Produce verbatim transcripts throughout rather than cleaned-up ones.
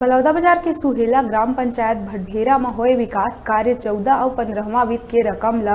बलौदाबाजार के सुहेला ग्राम पंचायत भटभेरा म होए विकास कार्य चौदह अउ पंद्रहवां वित्त के रकम ल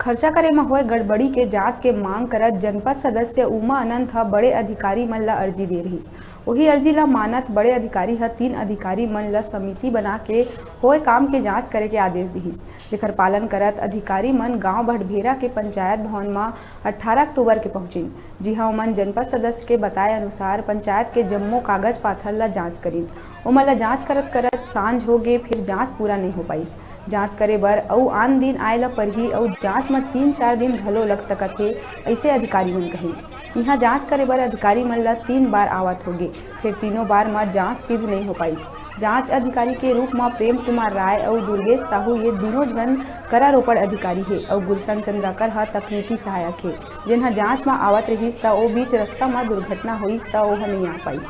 खर्चा करे म होए गड़बड़ी के जांच के मांग करत जनपद सदस्य उमा अनंत ह बड़े अधिकारी मन ल अर्जी दे रिहिस। ओही अर्जी ल मानत बड़े अधिकारी ह तीन अधिकारी मन ल समिति बना के होए काम के जांच करे के आदेश दिहिस, जेकर पालन करत अधिकारी मन गांव भटभेरा के पंचायत भवन म अट्ठारह अक्टूबर के पहुंचिन, जिहां ओमन जनपद सदस्य के बताए अनुसार पंचायत के जम्मो कागज पाथर ल जांच करिन। ओमन ल जांच करत करत सांझ हो गे, फिर जांच पूरा नइ हो पाइस। जांच करे बर अउ आन दिन आए ल परही अउ जांच म तीन चार दिन घलो लग सकत हे, अइसे अधिकारी मन कहिन। इहां जांच करे बर अधिकारी मन ल तीन बार आवत होगे, फेर तीनों बार म जांच सिद्ध नइ हो पाइस। जांच अधिकारी के रूप म प्रेम कुमार राय अउ दुर्गेश साहू ये दूनों झन करारोपण अधिकारी हे अउ गुलशन चंद्राकर ह तकनीकी सहायक हे, जेन ह जांच म आवत रिहिस त ओ बीच रस्ता म दुर्घटना होइस त ओह नइ आ पाइस।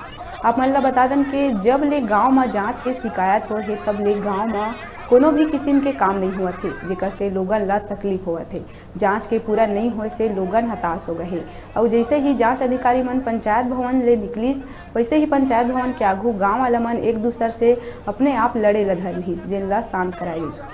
आप मन ल बता दन के जब ले गांव म जांच के शिकायत होए हे तब ले गांव म कोनो भी किसिम के काम नइ होवत हे, जेकर से लोगन ल तकलीफ होवत हे। जांच के पूरा नइ होए से लोगन हताश हो गए हे अउ जइसे ही जांच अधिकारी मन पंचायत भवन ले निकलिस, वइसे ही पंचायत भवन के आघू गांव वाला मन एक दूसर से अपने आप लड़े ल धर लिहिस, जेन ल शांत कराए गिस।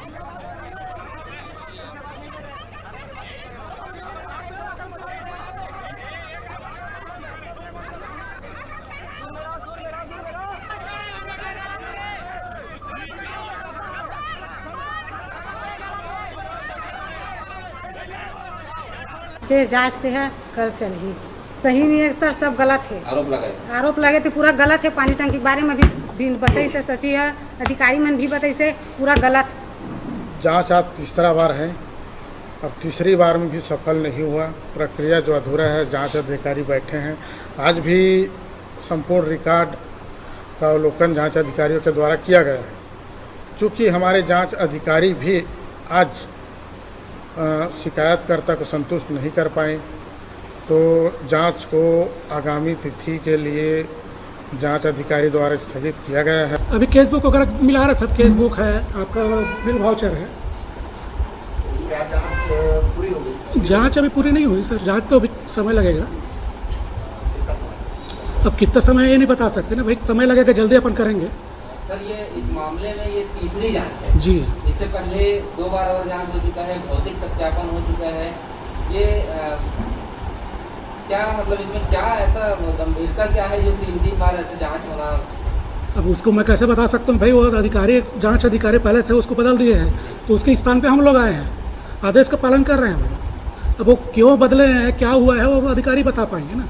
से जांच ते ह कल चलही। सही नहीं है सर, सब गलत है। आरोप लगे। आरोप लगे तो पूरा गलत है। पानी टंकी के बारे में भी, भी बताइस हे सचिव ह, अधिकारी मन भी बताइस हे, पूरा गलत। जांच आज तीसरा बार है, अब तीसरी बार में भी सफल नहीं हुआ। प्रक्रिया जो अधूरा है, जांच अधिकारी बैठे हैं। आज भी संपूर्ण रिकॉर्ड का अवलोकन जांच अधिकारियों के द्वारा किया गया है। चूँकि हमारे जांच अधिकारी भी आज, अ, शिकायतकर्ता को संतुष्ट नहीं कर पाए, तो जांच को आगामी तिथि के लिए जांच अधिकारी द्वारा स्थगित किया गया है। अभी केस बुक वगैरह मिला रहा था, केस बुक है, आपका बिल वाउचर है। क्या जांच, अ, पूरी हो गई? जांच अभी पूरी नहीं हुई सर, जांच तो अभी समय लगेगा। कितना समय? अब कितना समय ये नहीं बता सकते ना भाई, समय लगेगा, जल्दी अपन करेंगे। सर, ये इस मामले में ये तीसरी जांच है। जी। इससे पहले दो बार और जांच हो चुका है, भौतिक सत्यापन हो चुका है। ये, अ, क्या मतलब, इसमें क्या ऐसा गंभीरता क्या है जो तीन-तीन बार ऐसे जांच होना? अब उसको मैं कैसे बता सकता हूँ भाई, वो अधिकारी, जांच अधिकारी पहले थे, उसको बदल दिए हैं, तो उसके स्थान पे हम लोग आए हैं, आदेश का पालन कर रहे हैं भाई। अब वो क्यों बदले हैं, क्या हुआ है, वो अधिकारी बता पाएंगे ना।